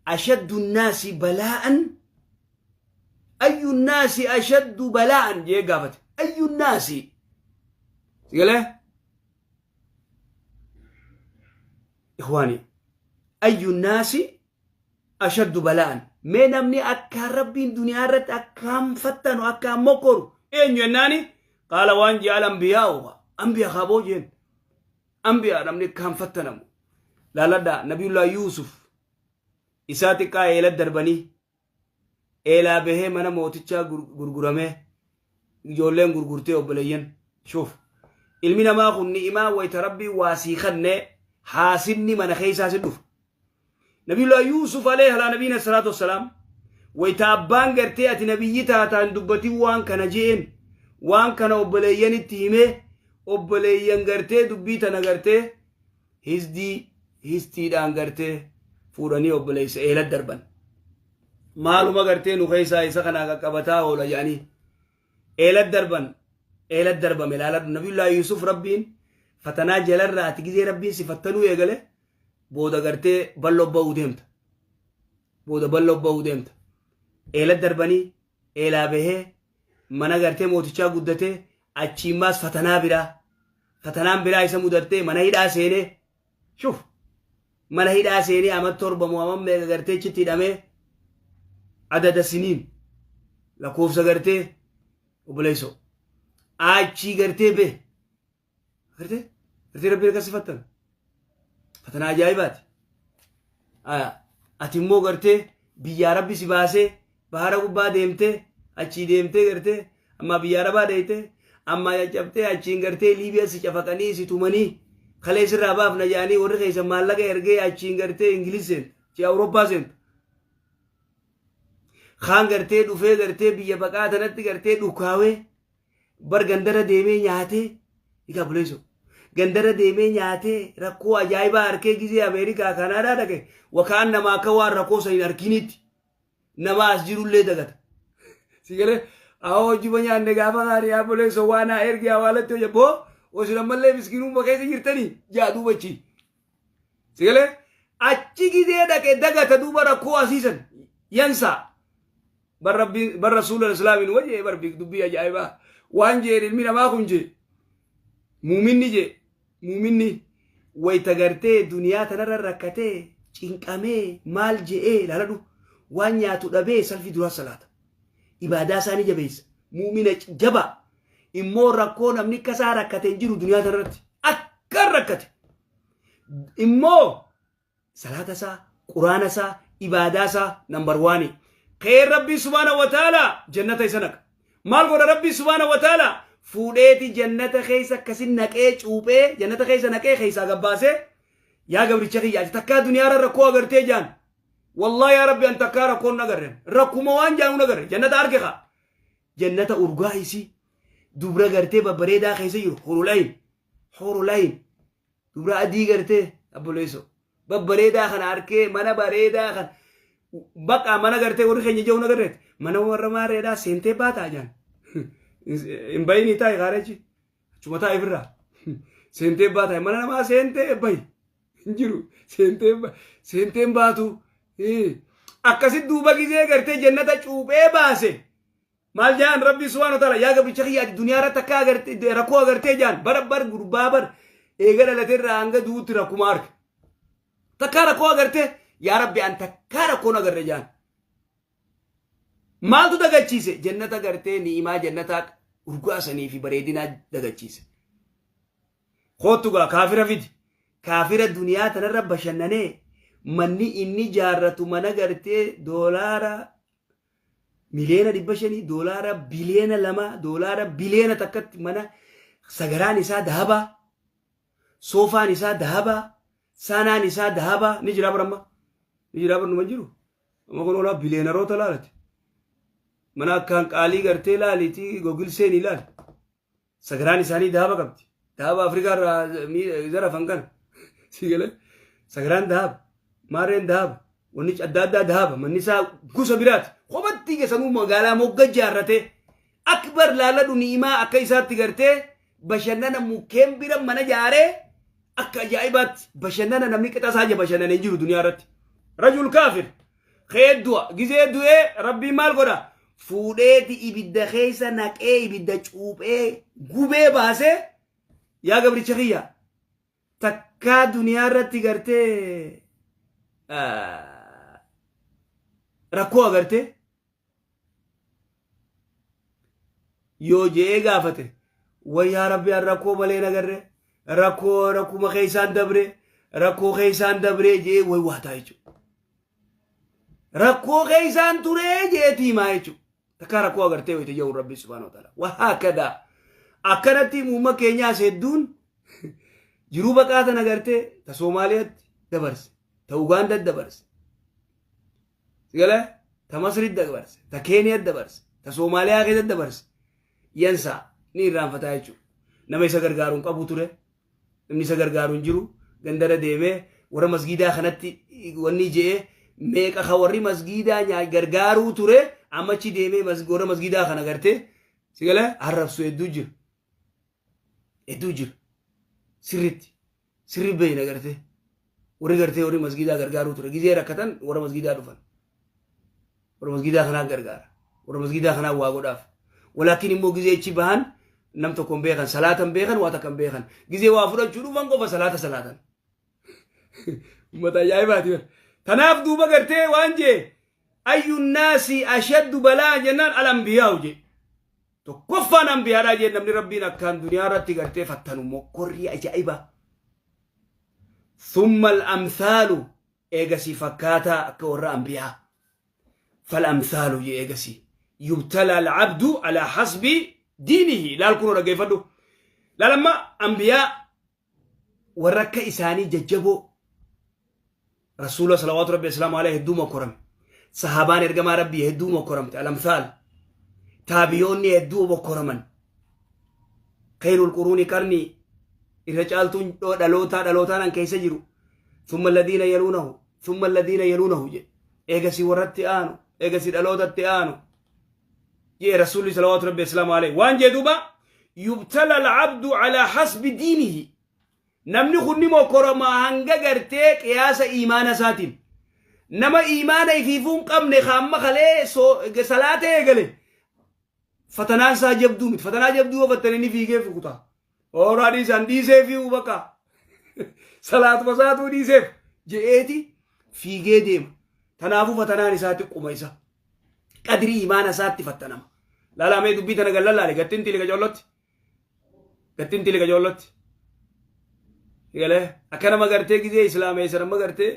ashaddu nnaasi balaa'an ayyu nnaasi ashaddu balaa'an jee gaafate. Ayyu nnaasi. Sigalee? Ikhwaani. Ayyu nnaasi ashaddu balaa'an. Mee namni akkaan Rabbiin duniyaa irratti akkaan fattanu akkaan mokkoru eenyu jennaani qaala waan jee al anbiyaa'u anbiya kaaboo jeen anbiyaa namni akkaan fattanamu laaladhaa nabiyullaa Yuusuf isaa xiqqaa eela darbanii eelaa bahee mana mootichaa gurguramee ijoolleen gurgurtee obboleeyyan shuuf ilmi namaa kun ni'imaa wayta Rabbiin waa sii kennee haasinni mana keessaa si dhufa. Nabiyullah Yuusuf alayhi alaa nabiina salaatu wassalaam wayta abbaan gartee ati nabiyyi taataan dubbatin waan kana je'een waan kana obboleeyyanitti himee obboleeyyan gartee dubbii tana gartee hisdii histiidhaan gartee fuudhanii obboleessa eela darban. Maaluma gartee nu keessaa isa kanaa qaqqabataa oola jedhanii eela darban eela darbame ilaaladhu. Nabiyullaa Yuusuf Rabbiin fatanaa jalarraa ati gizee Rabbiin si fattanuu eegale booda gartee balloo ba'uu deemta. Booda balloo ba'uu deemta. Eela darbanii eelaa bahee mana gartee mootichaa guddatee achiimmaas fatanaa biraa fatanaan biraa isa mudattee mana hidhaa seenee shuf mana hidhaa seenee ama 7 moo ama meeqa gartee achitti hidhamee adada siniin lakkoofsa gartee obboleessoo achii gartee bee gartee gartee rabbiin akkasii fattan fatanaa ajaa'ibaati. Ati immoo gartee biyyaa rabbi si baasee bahara gubbaa deemtee achii deemtee gartee amma biyya arabaa deeytee amma caccabtee achiin gartee Liibiyaa si cafaqanii si tumanii kalee sirraa baafna jedhanii warri keessa maallaqa ergee achiin gartee Ingiliz seenta achii Awurooppaa seenta. Kaan gartee dhufee gartee biyya baqaa tanatti gartee dhukaawee bar gandara deemee nyaatee egaa buleessoo gandara deemee nyaatee rakkoo ajaa'ibaa arkee gizee Ameerikaa Kanaadaa dhaqe wakaan namaa akka waan rakkoo san hin arkiniitti nama as jirullee dagata. Si galee awoo hojii nyaanne gaafa gaarii yaa buleessoo waan haa ergi hawaalatti hojii boo osoo ammallee miskiinummaa keessa jirtanii jaa duuba achi. Si galee achi gizee dhaqe dagata duuba rakkoo asiisan yansaa. Bar rabbiin bar rasuula islaamiin wajee bar dubbii ajaa'ibaa waan jeen ilmi namaa kun jee muuminni jee muuminni wayta gartee duniyaa tanarra rakkatee cinqamee maal je'ee ilaaladhu waan nyaatu dhabee salfii duraa salaata ibaadaa isaanii jabeessa muumina jabaa immoo rakkoo namni akka isaa rakkate hin jiru duniyaa tanarratti akka rakkate immoo salaata isaa quraana isaa ibaadaa isaa nambar waani kee Rabbii subhaana wa ta'ala jannata isa naqa. Maal godha Rabbii subhaana wa ta'ala? Fuudheeti jannata keessa akkasin naqee cuuphee jannata keessa naqee keessaa gabbaasee yaa gabricha kiyya ati takkaa duniyaarra rakkoo agartee jaan. Wallahi yaa Rabbi an takkaa rakkoon nagarre rakkuma waan jaanu nagarre jannata arge kaa. Jannata urgaa isii dubra gartee babbareedaa keessa jiru hurulayin hurulayin dubra adii gartee abboleesso babbareedaa kana arkee mana bareedaa kan bakka mana gartee warri keenya jiru nagarreet mana warra maareedhaa seentee baataa jaan hin bayinii taa'e kaarechi achuma taa'e birraa seentee baataa mana namaa seentee bayi hin jiru seentee seenteen baatu akkasi duuba gizee gartee jannata cuuphee baase. Maal jaan Rabbi subhaanahu wa ta'ala yaa gabricha kiyya ati duniyaa irratti akka agarte rakkoo agartee jaan bara bar gurbaa bar eega dhalate irraa hanga du'utti rakkuma arge. Takkaa rakkoo agartee yaa Rabbi an takkaa rakkoon agarre jaan. Maaltu dagachiise jannata gartee ni'imaa jannataa urgaa sanii fi bareedinaa dagachiise. Koottu gaa kaafira fidi. Kaafira duniyaa tanarra bashannanee manni inni jaarratu mana gartee doolaara 500,000,000 doolaara 2 biliyoona doolaara 1 biliyoona mana sagaraan isaa dahabaa soofaan isaa dahabaa saanaan isaa dahabaa ni jira baramma ni jira barnuma jiru amma kun olaa biliyeenaroota laalati mana akkaan qaalii gartee laaliiti gogilseen ilaali sagaraan isaanii dahaba qabdi dahaba Afrikaa irraa zarafan kana si galee sagaraan dahaba maarreen dahaba wanni adda addaa dahaba manni isaa gosa biraati kophatti. Bultii sanuu magaalaa mogga jaarrate. Akbar laaladhu ni'imaa akka isaatti gartee bashannana mukkeen bira mana jaaree akka ajaa'ibaatti bashannana namni qixa isaa ija bashannanee jiru duniyaa irratti. Rajul kaafir. Kee du'a. Gizee du'ee rabbiin maal godha? Fuudheeti ibidda keessa naqee ibidda cuuphee gubee baasee yaa gabricha kiyya takkaa duniyaa irratti gartee rakkoo agartee yoo je'ee gaafate way yaa rabbi an rakkoo malee hin agarre rakkoo rakkuma keessaan dabre rakkoo keessaan dabree je'ee way waataa jechuudha. Rakkoo keessaan turee je'eeti himaa jechuudha. Takkaa rakkoo agartee wayita jedhu rabbi subhaanahu wa ta'ala. Wahaakadaa akkanatti muumma keenyaas hedduun jiruu baqaa tana agartee ta Soomaaliyaatti dabarse ta Ugaandaatti dabarse. Sigala ta Masritti dabarse, ta Keeniyaatti dabarse, ta Soomaaliyaa keessatti dabarse. Yansaa ni irraanfataa jechuudha. Nama isa gargaaru hin qabu ture. Namni isa gargaaru hin jiru. Gandara deemee warra masgiidaa kanatti wanni je'ee meeqa ka warri masgiidaa gargaaruu ture ammachi deemee warra masgiidaa kana gartee sigala arrabsu hedduu jira. Hedduu jira. Sirritti. Sirri beeyna gartee. Warri gartee warri masgiidaa gargaaruu ture. Gizee rakkatan warra masgiidaa dhufan. Warra masgiidaa kanaa gargaara. Warra masgiidaa kanaa waa godhaaf. Walaakin immoo gizee achi bahan nam tokko hin beekan. Salaata hin beekan waa takka hin beekan. Gizee waa fudhachuu dhufan qofa salaata salaatan. Uummata ajaa'ibaati bar. Tanaaf duuba gartee waan jee ayyu naasi ashaddu balaa jennaan al anbiyaa'u jee. Tokkoffaan anbiyaadhaa jee namni rabbiin akkaan duniyaa irratti gartee fattanu mokkorrii ajaa'ibaa. Thumma al-amthaalu eegasii fakkaataa akka warra anbiyaa. Fal amthaalu jee eegasii. Yubtala al-abdu ala hasbi diinihi. Laal kunoo dhaggeeffadhu. Laal amma anbiyaa warra akka isaanii jajjaboo rasuula salawaatu rabbi islaamu alayhi hedduu mokkorame sahaabaan ergamaa rabbii hedduu mokkoramte alamthaal taabiyoonni hedduu mokkoraman khayrul quruuni qarnii irra caaltuun dhalootaa dhalootaan an keessa jiru thumma alladhiina yaluunahu thumma alladhiina yaluunahu jedhe eegasii warratti aanu eegasii dhalootatti aanu jee rasuulli salawaatu rabbi islaamu alayhi waan jee duuba yubtala alcabdu calaa hasbi diinihi namni kun ni mokkorama hanga gartee qiyaasa iimaana isaatiin nama iimaana ifiifuu hin qabne ka amma kalee salaata eegale fatanaan isaa jabduu miti fatanaa jabduu yoo fattane ni fiigee fukuta Hooraa dhiisaan dhiisee fiiguu bakka salaatuma isaatuu dhiiseef je'eeti fiigee deema. Tanaafuu fatanaan isaa xiqquma isa. Qadrii imaana isaatti fattanama. Laalaa mee dubbii tana gad lallaale gattiin tili qacoollotti. Gattiin tili qacoollotti. Galee akka nama gartee gizee islaameessan amma gartee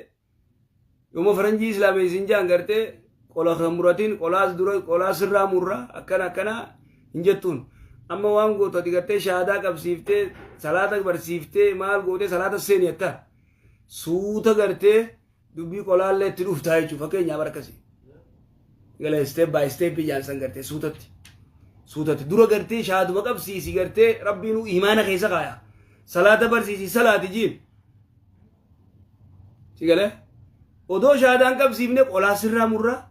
yooma faranjii islaameessin jaan gartee qola kan muratiin qolaas dura qolaa sirraa murraa akkana akkana hin jettuun. Amma waan gootu ati gartee shahaadaa qabsiiftee salaata barsiiftee maal gootee salaata seeni jettaa. Suuta gartee dubbii qolaallee itti dhuftaa jechuudha fakkeenyaaf akkasii. Galee step by step ijaarsan gartee suutatti. Suutatti dura gartee shahaaduma qabsiisi gartee rabbiinuu imaana keessa kaaya. Salaata barsiisi salaati jiin. Si galee odoo shahaadaan qabsiifne qolaa sirraa murraa.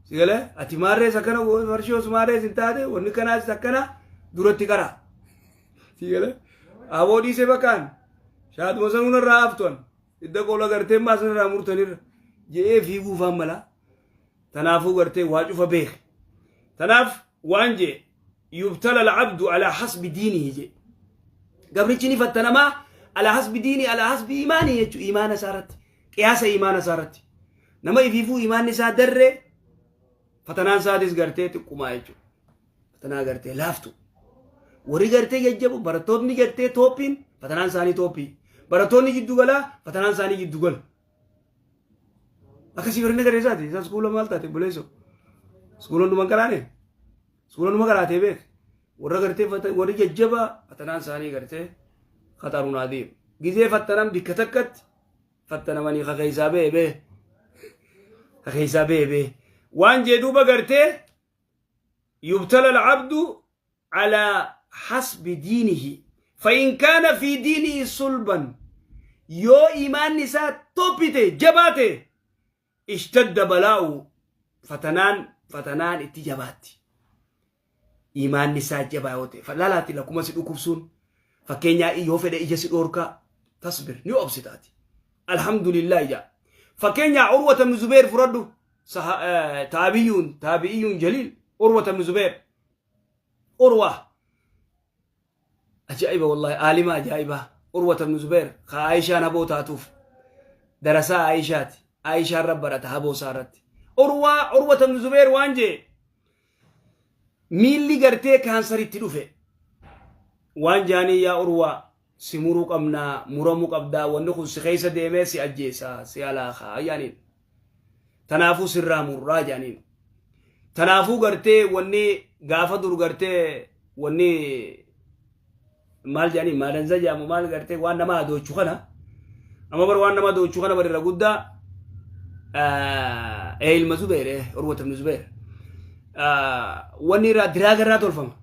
Si galee ati maarrees akkana farshoos maarrees hin taate wanni kanaas akkana duratti qaraa. Si galee aboo dhiisee bakkaan shahaaduma sanuun irraa haftuan. Hidda qola gartee maa sanirraa murtanirra je'ee fiiguu faan mala. Tanaafuu gartee waa cufa beeke. Tanaaf waan jee yubtala alcabdu alaa hasbi diinihi jee. Gabrichi ni fattanamaa alaa hasbi diinii alaa hasbi imaanii jechuu imaana isaa irratti qiyaasa imaana isaa irratti. Nama ifiifuu imaanni isaa darree fatanaan isaatis gartee xiqqumaa jechuudha. Fatanaa gartee laaftu. Warri gartee jajjabo barattoonni gartee tooppiin fatanaan isaanii tooppii. Barattoonni jiddu galaa fatanaan isaanii jiddu gala. Akkasii barina garee isaati. Isa iskuula maal taate buleesso. Iskuula hundumaan qaraane. Iskuula hunduma qaraatee beek. Warra gartee warri jajjabaa fatanaan isaanii gartee qaxaruun adeemu. Gizee fattanan bikka takkatti fattanamanii ka keessaa ba'e ba'e. Ka keessaa ba'e ba'e. Waan jee duuba gartee يبتلى العبد على حسب دينه فإن كان في دينه صلبا يو إيمان نساء توبته جباته اشتد بلاؤه فتنان Fatanaan itti jabaatti. Imaanni isaa jabaa yoo ta'e laalaatti lakkuma si dhukkubsuun fakkeenyaa yoo fedhe ija si dhoorkaa tasbir ni obsitaati. Alhamdulillah ija. Fakkeenyaa Urwata ibn Zubeer fudhadhu taabiyyuun taabi'iyyuun jaliil Urwata ibn Zubeer. Urwa ajaa'iba wallahi aalima ajaa'ibaa Urwata ibn Zubeer ka Aayishaan haboo taatuuf darasaa Aayishaati. Aayishaan irra barata haboo isaa irratti. Urwaa Urwata ibn Zubeer waan jee miilli gartee kaansaritti dhufe waan jaanii yaa Urwaa si muruu qabnaa muramuu qabdaa wanni kun si keessa deemee si ajjeesa si alaakaa jaaniin. Tanaafuu sirraa murraa jaaniin. Tanaafuu gartee wanni gaafa dur gartee wanni maal jedhanii maadanza jedhamu maal gartee waan nama adoochu kana amma bar waan nama adoochu kana bar irra guddaa ee ilma Zubeer ee Urwata ibn Zubeer wanni irraa diraaga irraa tolfama.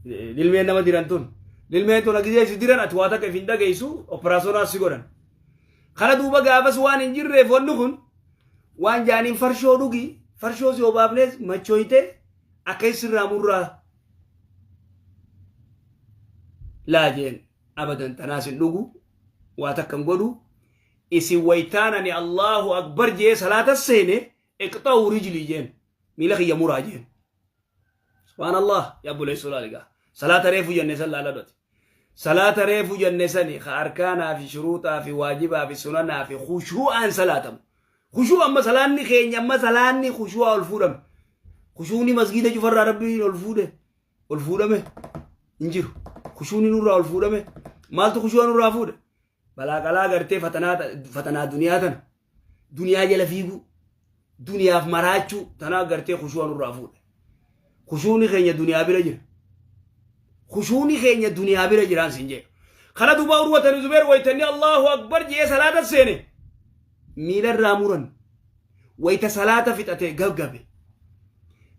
Lilmeen nama diran tun lilmeen tun gisee si diran ati waa takka if hin dhageessu operaasyoonaa si godhan. Kana duuba gaafas waan hin jirreef wanni kun waan jaaniin farshoo dhugi farshoo si obaafnees machooyte akka sirraa murraa laa jeen abadan tanaas hin dhugu waa takka hin godhu isin waytaan ani Allahu akbar jee salaata seene iqxa'u rijlii jeen miila kiyya muraa jeen. Subhaanallah yaa obboleessoo laaligaa salaata reefu jenne san laaladhoti. Salaata reefu jenne sani ka arkaanaa fi shuruuxaa fi waajibaa fi sunanaa fi khushuu'aan salaatamu. Khushuu amma salaanni keenya amma salaanni khushuu'aa ol fuudhame. Khushuuni masgiida cufarraa rabbiin ol fuudhe ol fuudhame hin jiru. Khushuuni nurraa ol fuudhame maaltu khushuu'a nurraa fuudhe? Balaa qalaa gartee fatanaa fatanaa duniyaa tana duniyaa jala fiiguu duniyaaf maraachuu tanaa gartee khushuu'a nurraa fuudhe. Khushuuni keenya duniyaa bira jira. Khushuuni keenya duniyaa bira jiraan sin jee. Kana duuba Urwata ibn Zubeer waytanni Allahu Akbar jee salaata seene miila irraa muran wayta salaata fixate gaggabe.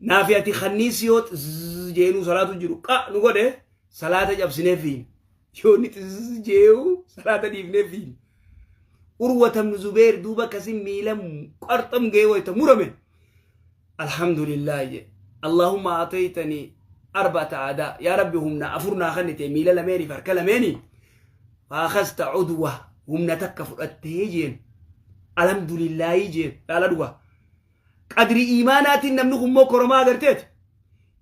Naafi ati kanniisi yoo zzz jeenuu salaatu jiru qa nu godhe salaata cabsinee fiin. Yoo inni zzz jeewu salaata dhiifnee fiin. Urwata ibn Zubeer duuba akkasin miila qarxam ga'ee wayta murame. Alhamdulillah je. Allahumma ataytani arba'ata aadaa. Yaa Rabbi humna afur naa kennite miila lameeniif harka lameeni. Faakhasta cudwa humna takka fudhattee jeen. Alhamdulillaahi jeen. Dhaala dhuga. Qadri iimaanaatiin namni kun moo koromaa agarteeti.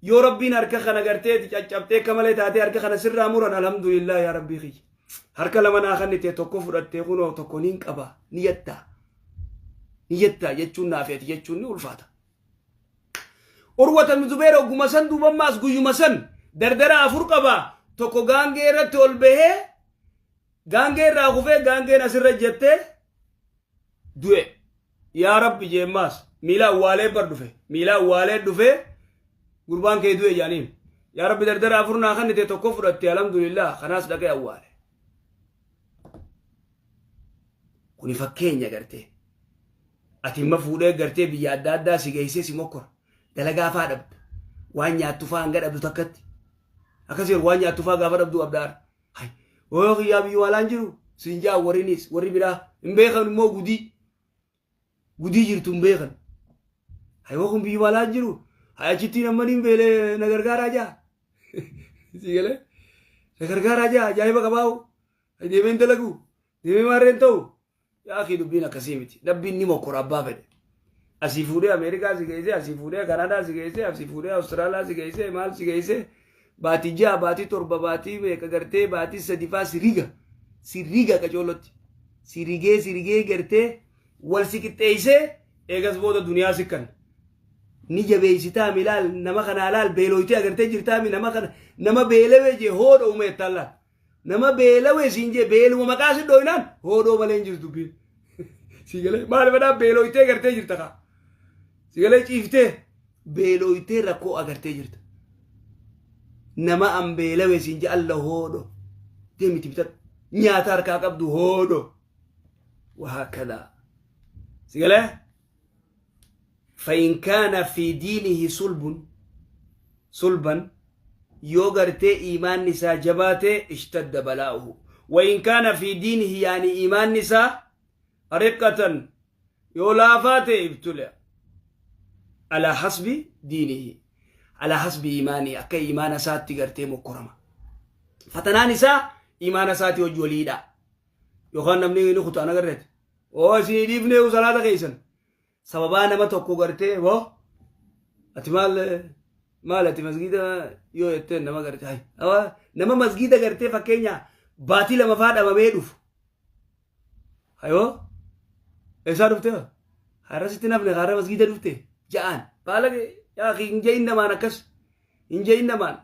Yoo Rabbiin harka kana garteeti caccabtee akka malee taatee harka kana sirraa muran alhamdulillah yaa Rabbii kiyya. Harka lama naa kennite tokko fudhattee kunoo tokko niin qaba ni jettaa. Ni jettaa jechuun naaf ati jechuun ni ulfaata. Urwata ibn Zubeer ogguma san duuba ammaas guyyuma san dardara afur qaba tokko gaangee irratti ol bahee gaangee irraa kufee gaangeen asirra jettee du'e. Yaa Rabbi jeemmaas miila awwaalee bar dhufe miila awwaalee dhufe gurbaan kee du'e jaaniin. Yaa Rabbi dardara afur naa kennite tokko fudhatte alhamdulillah kanaas dhaqee awwaale. Kuni fakkeenya gartee. Ati imma fuudhee gartee biyya adda addaa si geessee si mokkora. Dalagaa faa dhabda. Waan nyaattu faa hanga dhabdu takkatti. Akkas yeroo waan nyaattu faa gaafa dhabdu abdaara. Hay, oo kiyyaa biyya waalaan jiru. Siin jaa warrinis warri biraa hin beekan immoo gudii. Gudii jirtu hin beekan. Hay oo kun biyya waalaan jiru. Hay achittiin amma niin beelee na gargaaraa jaa. Si galee? Na gargaaraa jaa ajaa'iba qabaa'u. Deemee hin dalagu. Deemee maarreen ta'u. Yaa akii dubbiin akkasii miti. Rabbiin ni mokkora abbaa fedhe. Asii fuudhee Ameerikaa si geessee, asii fuudhee Kanaadaa si geessee, asii fuudhee Awustiraaliyaa si geessee, maal si geessee, baatii 6, baatii 7, baatii meeqa gartee, baatii 3 faa si riga. Si riga qacoolotti. Si rigee si rigee gartee wal si qixxeessee eegas booda duniyaa si kanna. Ni jabeessitaami laal nama kanaa laal beelooytee agartee jirtaami nama kana nama beelawee jee hoodha uume jettaan laal. Nama beelawee siin jee beeluma maqaa si dhooynaan hoodhoo malee hin jirtu dubbiin. Si galee maal fedhaa beelooytee gartee jirta kaa. Si galee ciiftee beelooytee rakkoo agartee jirta. Nama an beelawee siin jee alla hoodho. Deemiti bitadhu. Nyaata harkaa qabdu hoodho. Wahaakadaa. Si galee? فإن كان في دينه صلب صلبا yoo gartee iimaanni isaa jabaate اشتد بلاؤه وإن كان في دينه يعني iimaanni isaa رقة yoo laafaa ta'e ابتلي. Alaa hasbi diinihi. Alaa hasbi iimaanii akka iimaana isaatti gartee mokkorama. Fatanaan isaa iimaana isaatii hojii waliidha. Yookaan namni ni kutaan agarreeti. Oo isinii dhiifnee salaata keessan. Sababaa nama tokko gartee hoo ati maal maal ati masgiida yoo jetteen nama gartee hay nama masgiida gartee fakkeenya baatii lama faa dhabamee dhufu. Hayoo eessaa dhufte har'a sitti nafne har'a masgiida dhufte ja'aan baala yaa hin je'in namaan akkas hin je'in namaan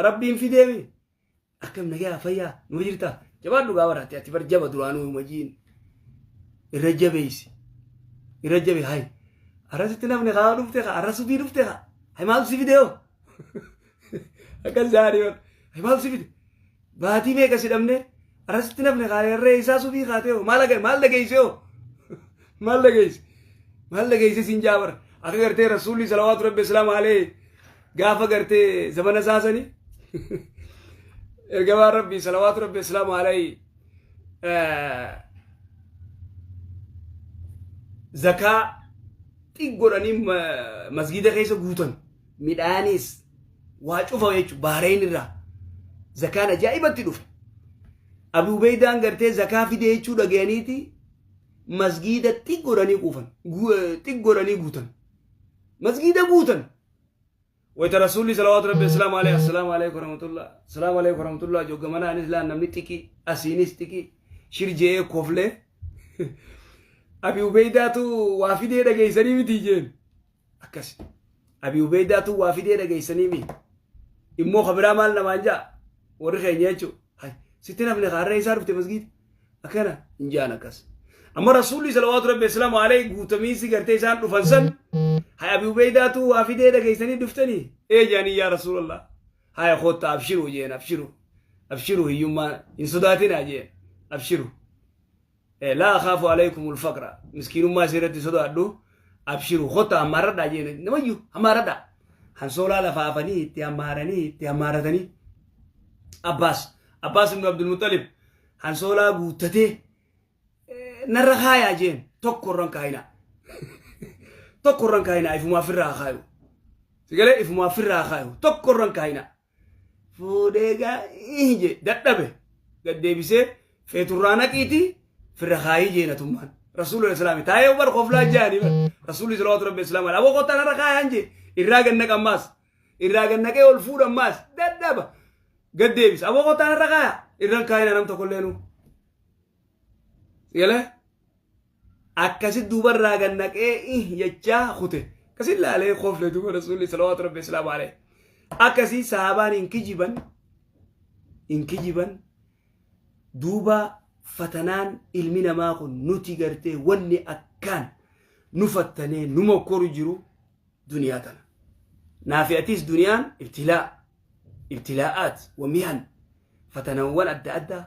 rabbiin fideemi akkam nagaa fayyaa numa jirta jabaadhu gaa baraate ati bar jaba duraanuu huma jiin irra jabeeysi irra jabe hay har'a sitti nafne kaa dhufte kaa har'a subii dhufte kaa hay maaltu si fide hoo akkas jaanii bar hay maaltu si fide Baatii meeqa si dhabne har'a sitti nafne kaa harree isaa subii kaatee hoo maal aga maal dhageesse hoo maal dhageesse maal dhageesse siin jaabar akka gartee rasuulli salawaatu rabbi islaam alee gaafa gartee zamana isaa sani ergamaan rabbi salawaatu rabbi islaam alee zakaa xiq godhanii masgiida keessa guutan midhaanis waa cufa jechuun Baahreyn irraa zakaan ajaa'ibatti dhufe. Abi Ubeydaan gartee zakaa fidee jechuu dhagayaniiti masgiida xiq godhanii quufan xiq godhanii guutan. Masgiida guutan. Wayita Rasuulli salawaatu rabbi assalaamu alayhi assalaamu alaykum warahmatullah assalaamu alaykum warahmatullah joggamana anis laan namni xiqii asiinis xiqii shir je'ee koflee Abi Ubeydaatu waa fidee dhageessanii miti jeen. Akkas. Abi Ubeydaatu waa fidee dhageessanii mi? Immoo ka biraa maal namaan ja'a? Warri keenya jechuudha. Hay, sitti nafne ka harree isaa dhufte masgiida. Akkana hin ja'an akkas. Amma Rasuulli salawaatu rabbi islaamu alayhi guutamiinsi gartee isaan dhufan san hay Abi Ubeydaatu waa fidee dhageessanii dhuftanii? Ee jaanii yaa Rasuulallah. Haya koottaa abshiru jeen abshiru. Abshiru hiyyummaa hin sodaatinaa jeen abshiru. Laa akhaafu alaykumul faqra miskiinummaa isin irratti sodaadhu abshiru kottaa hammaaradhaa jeen namayyu hammaaradhaa hansoolaa lafa afanii itti hammaaranii itti hammaaratanii Abbaas Abbaas ibn Abdul Muxalib hansoolaa guuttatee narra kaayaa jeen tokko irran kaayinaa tokko irran kaayinaa ifumaa firraa kaayu sigalee ifumaa firraa kaayu tokko irran kaayinaa fuudhee gaa je dadhabe gad deebisee feeturraa naqiiti firra kaayii jeen atummaan rasuulli islaami taa'ee bar koflaa jaanii bar rasuulli salawaatu rabbi islaama aboo kottaa narra kaayaan jee irraa gad naqa ammaas irraa gad naqee ol fuudha ammaas dadhaba gad deebisa aboo kottaa narra kaaya irran kaayina nam tokkolleenu Sigalee akkasi duubarraa gad naqee ih jechaa kute. Akkasi laalee kofle duuba rasuulli salawaatu rabbi islaamu alayhi. Akkasii sahaabaan hin kijiban hin kijiban duuba fatanaan ilmi namaa kun nuti gartee wanni akkaan nu fattanee nu mokkoru jiru duniyaa tana. Naafi atiis duniyaan ibtilaa ibtilaa'aat wa mihan fatanawwan adda addaa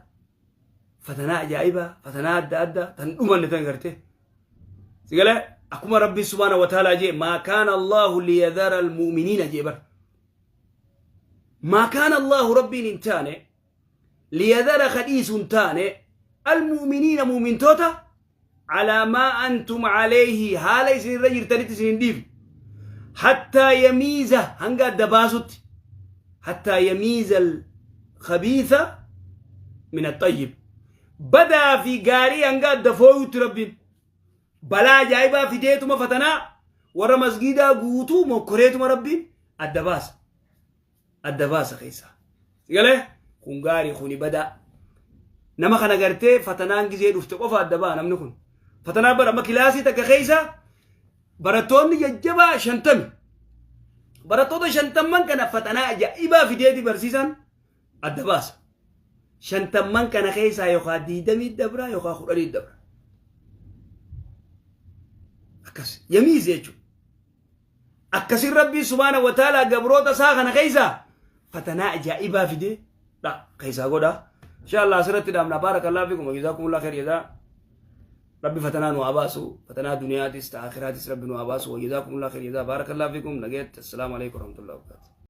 fatanaa ajaa'ibaa fatanaa adda addaa tan dhumanne tan garte sigale akkuma rabbi subhaana wa ta'ala jee maa kaana allahu liyadhara almu'miniina jee bar maa kaana allahu rabbiin hin taane liyadhara ka dhiisu hin taane almu'miniina mu'mintoota calaa maa antum alayhi haala isin irra jirtanitti isin hin dhiifne hattaa yamiiza hanga adda baasutti hattaa yamiiza alkhabiitha min axayyib badaa fi gaarii hanga adda fooyutti rabbiin balaa ajaa'ibaa fideetuma fatanaa warra masgiidaa guutuu mokkoreetuma rabbiin adda baasa adda baasa keessaa. Sigalee kun gaarii kuni badaa. Nama kana gartee fatanaan gizee dhufte qofa adda ba'a namni kun. Fatanaa bara amma kilaasii takka keessa barattoonni jajjabaa 50. Barattoota shantamman kana fatanaa ajaa'ibaa fideeti barsiisan adda baasa. Shantamman kana keessaa yookaan 20 dabra yookaan 10 dabra. Akkas yamiis jechuudha. Akkasin Rabbiin subhaana wa ta'ala gabroota isaa kana keessa fatanaa ajaa'ibaa fidee dha keessaa godha. Insha Allah asirratti dhaabna. Baarakallahu fikum wa jazaakumullahu khayr jazaa. Rabbi fatanaa nu haa baasu. Fatanaa duniyaatis ta akhiraatis Rabbi nu haa baasu. Wa jazaakumullahu khayr jazaa. Baarakallahu fikum. Nageetti. Assalaamu alaikum warahmatullahi wabarakatuh.